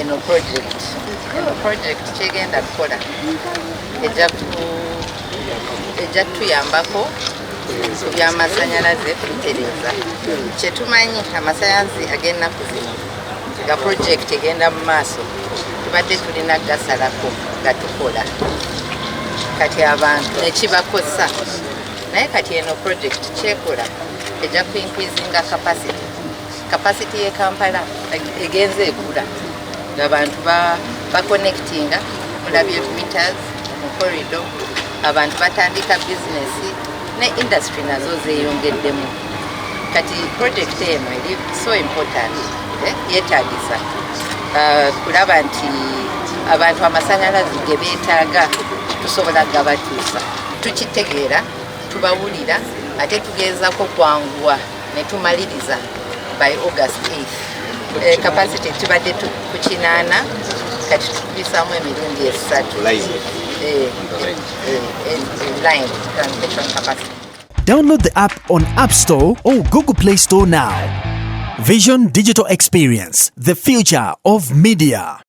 Eno project kyegenda kukola, ejja kutuyambako ku byamasanyalaze kubitereeza. Kyetumanyi, amasanyalaze ag'ennaku zino nga project egenda mu maaso, tubadde tulina gasalako nga tukola, kati abantu nekibakosa. Naye kati eno project kyekola, ejja ku increasinga capacity ye Kampala egenze ekula ng'abantu baconnectinga. Mulabye meters mu corridor, abantu batandika bizinesi ne industry nazo zeeyongeddemu. Kati project eno eri so important, yeetagisa kulaba nti abantu amasanyalaze ge beetaaga tusobola gabatuusa. Tukitegeera, tubawulira, ate tugeezako kwanguwa ne tumaliriza by August 8. Capacity tubadde ku 80, kati tukubisaamu emirundi 3. Line. Line transmission capacity. Download the app on App Store or Google Play Store now. Vision Digital Experience, the future of media.